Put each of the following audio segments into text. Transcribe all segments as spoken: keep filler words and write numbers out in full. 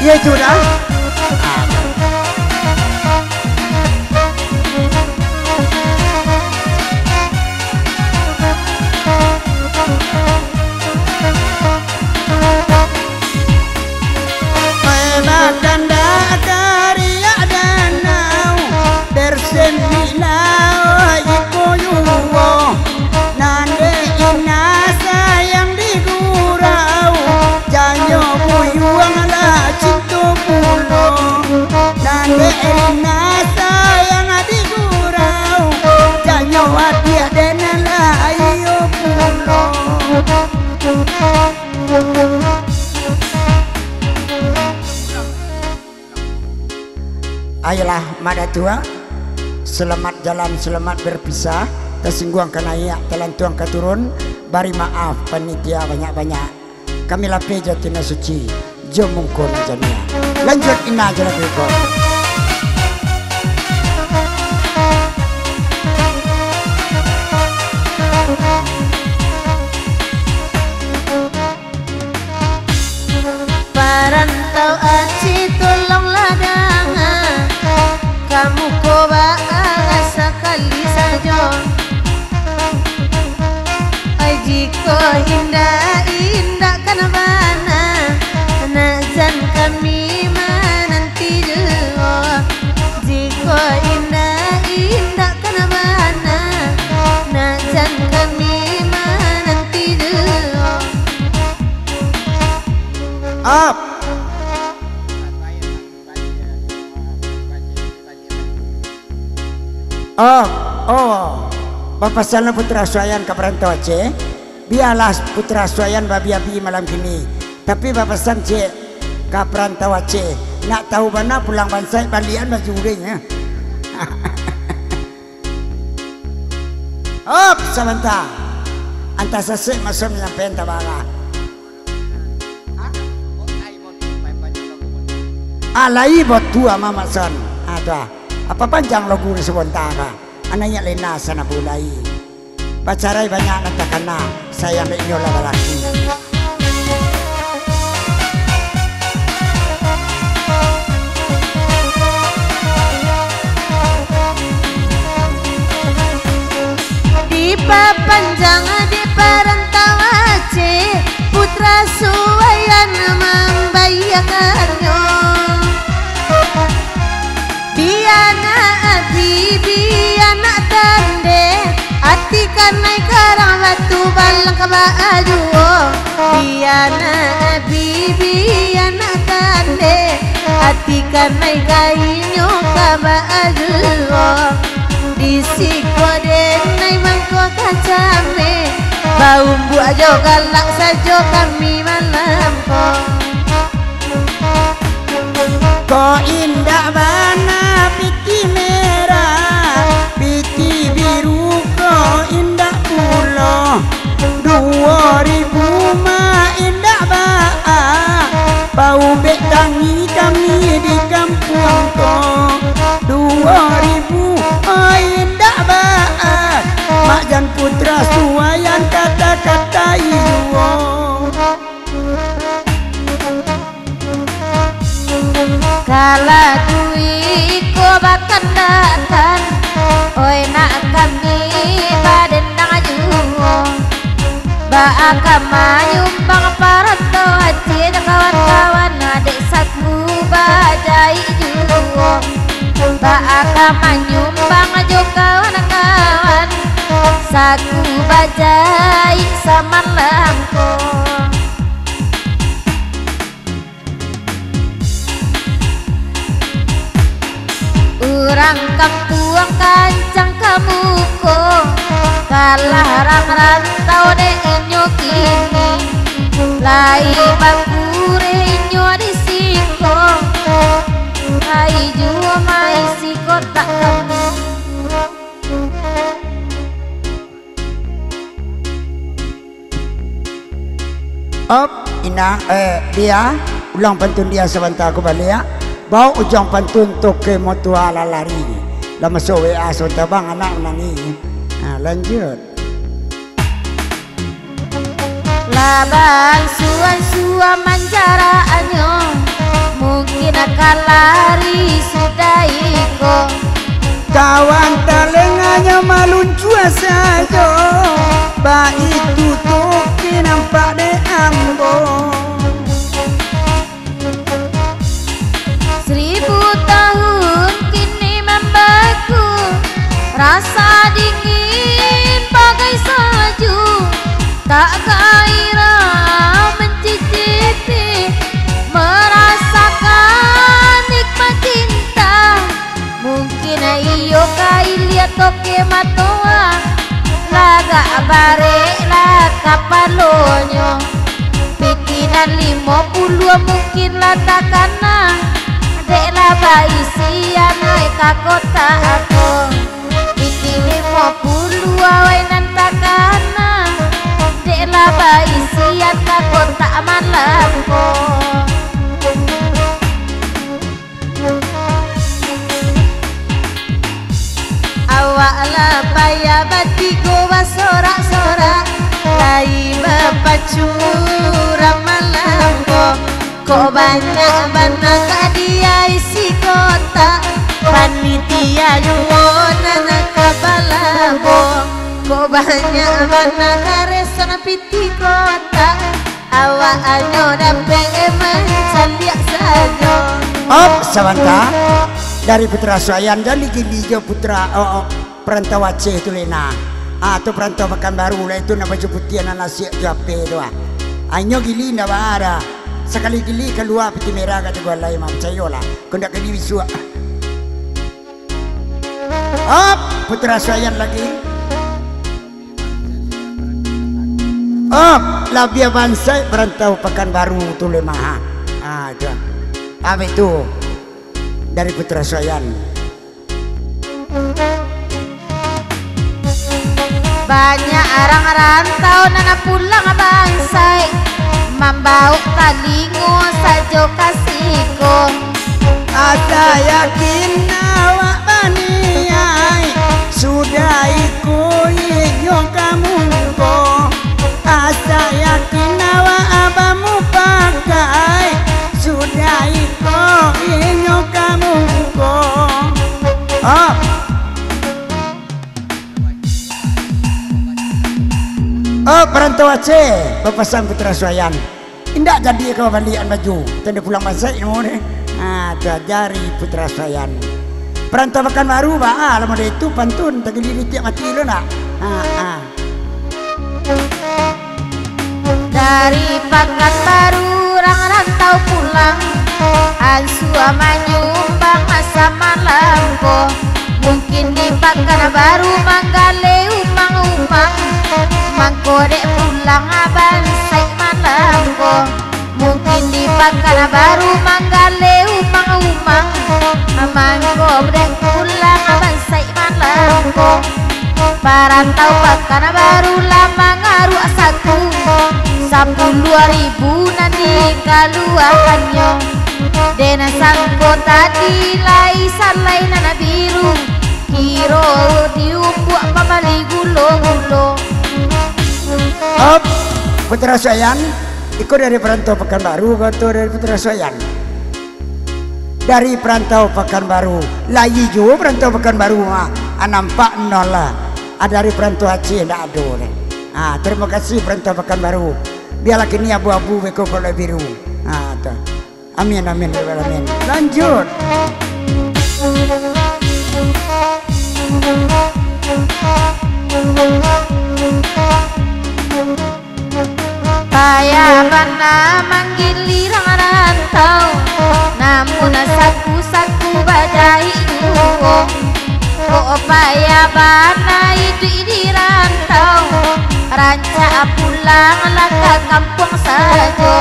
Iyo itu dah. Batanda kariak danau, berseminau iko yuwo. Nan dek inah sayang di gurau, janyo buyuang lah cinto pulo. Nan dek inah sayang di gurau, janyo adiak den lah iyo pulo. Ayolah, Mak Datuak, selamat jalan, selamat berpisah, tasingguang ka naiak, talantuang ka turun, bari maaf panitia banyak-banyak. Kami lapeh jo tino suci, jo mungko nan janiah. Lanjuik inah jo lagu ko. Parantau Aceh, tolonglah danga, ka muko baa sakali sajo. Ai, jikok indak, indak kan bana, nak jan kami mananti juo. Jikok indak, indak kan bana, nak jan kami mananti juo. Up. Oh, oh. Bapasanlah Putra Suayan ka parantau Aceh. Bialah Putra Suayan babi-abi malam kini. Tapi bapasan ciek ka parantau Aceh. Nak tahu bana pulang bansaik balian baju urang, ya. Hop, sabanta. Antah sasek maso manyampaian tabara. Ah, lai batua Mamak Son. Ah, tu ah. Apa panjang lagu ni sabanta ka? Anaknya lena sana bulai. Bacarai banyak nan takana, sayang dek inyo lah balaki. Dipapanjang di parantau Aceh, Putra Suwayan mambayakannyo. Bianak abi, bianak tande, ati kanai karang batu balangkah baa juo. Bianak abi, bianak tande, ati kanai kainyo ka baa juo. Di siko denai mangko ka cameh, baumbuak jo galak sajo kami malam ko. Ko indak bana pitih merah, pitih biru ko indak pulo. Duo ribu mah indak baa, paubek tangi kami di kampuang ko. Duo ribu, oh, indak baa, Mak Jan Putra Suwayan kata-katai juo. Kalau duit ko bakandakan, oi nak kami badendang juo. Baa ka manyumbang parantau Aceh jo kawan-kawan, dek saku bajaik juo. Baa ka manyumbang jo kawan-kawan, saku bajaik samalam ko. Urang kampuang kancang ka muko, kalah rang rantau dek inyo kini. Lai bakureh inyo di siko, lai juo maisi kotak kami. Op, Ina, eh, Dia, ulang pantun Dia sabanta, aku baliak. Baok ujuang pantun toke motua lah lari. Lah masuak W A sabanta, bang, anak manangih. Nah, lanjuik. Lah baansua-ansua manjaraknyo, Nak kalari sudah iko. Kawan talenganyo maluncua sajo, baitu tu pi nampak dek ambo. Seribu tahun kini mambaku, rasa dingin bagai salju, tak gairah mencicipi, merasakan nikmat cinta. Mungkin iyo ka iliak toke matoa, lagak barek lah kapalonyo. Piti nan limo puluah mungkin lah takana, dek lah baisian ai ka kotak ko. Piti limo puluah wai nan takana, dek lah baisian ka kotak malam ko. Awak lah payah batigo basorak-sorak, lai bapacurang malam ko. Kok banyak bana ka diisi kotak, panitia juo nan ka balabo. Kok banyak bana ka resan piti kotak, awak anyo dapek mancaliak sajo. Op, sabanta. Dari Putra Suayan, jan digili jo Putra, oh, oh, Perantau Aceh tu, Lena. Ah, tu Perantau Pakanbaru lah itu, nak baju putiah, nak nasiak jo ape tu, ah. Anyo gili ndak baa dah. Sakali gili kalua piti merah ka tigua lai mah, picayolah. Kok ndak ka dibisuak. Op, Putra Suayan lagi. Op, labiah bansaik Perantau Pakanbaru tu, Lena. Ah, tu. Abis tu, dari Putra Suayan. Banyak urang rantau nan pulang bansaik, mambaok talingo sajo ka siko. Asa yakin awak baniai, sudah iko inyo ka muko. Asa yakin awak bamupakai, sudah iko inyo ka muko. Oh. Oh, Perantau Aceh, bapasan Putra Suayan. Indak jadi ka baliakan baju, tando pulang bansaik namo deh. Ha, tu aja ari Putra Suayan. Perantau Pakanbaru, baa, lah model itu pantun, tagili ditiak mati lo nak? Ha, ha. Dari Pakanbaru urang rantau pulang, ansua manyumbang samalam ko. Mungkin di Pakanbaru manggaleh umang-umang, mangko dek pulang bansaik malam ko. Mungkin di Pakanbaru manggaleh umang-umang, mangko dek pulang bansaik malam ko. Parantau Pakanbaru lah mangaruak saku, sapuluah ribu nan dikaluakannyo. Den sangko tadi lai salai nan biru, kiro diumbuak pambali gulo-gulo. Op, Putra Suayan, iko dari Perantau Pakanbaru, ko tu dari Putra Suayan. Dari Perantau Pakanbaru, lai juo Perantau Pakanbaru, ah, ah, nampak no lah. Ah, dari Perantau Aceh ndak ado deh. Ah, terima kasih Perantau Pakanbaru. Biarlah kini abu-abu beko kolor biru. Ah, tu. Amin, amin, ya rabbal alamin. Lanjut. Payah bana manggili rantau, namun saku-saku bajahik juo. Kok payah bana iduik di rantau, rancak pulang lah ka kampuang sajo.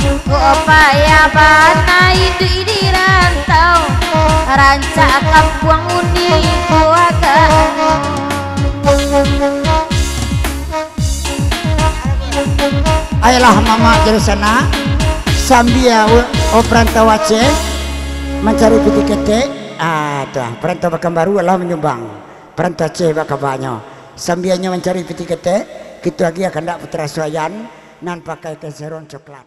Kok payah bana iduik di rantau, rancak kampuang uni ko agaknyo. Ayolah, mamak jadi sanak, sambia o, o, Perantau Aceh mancari pitih ketek. Ah, tu ah, Perantau Pakanbaru lah manyumbang. Perantau Aceh baa kabanyo. Sambianyo mancari pitih ketek, kito agiah kandak Putra Suayan nan pakai keseron coklat.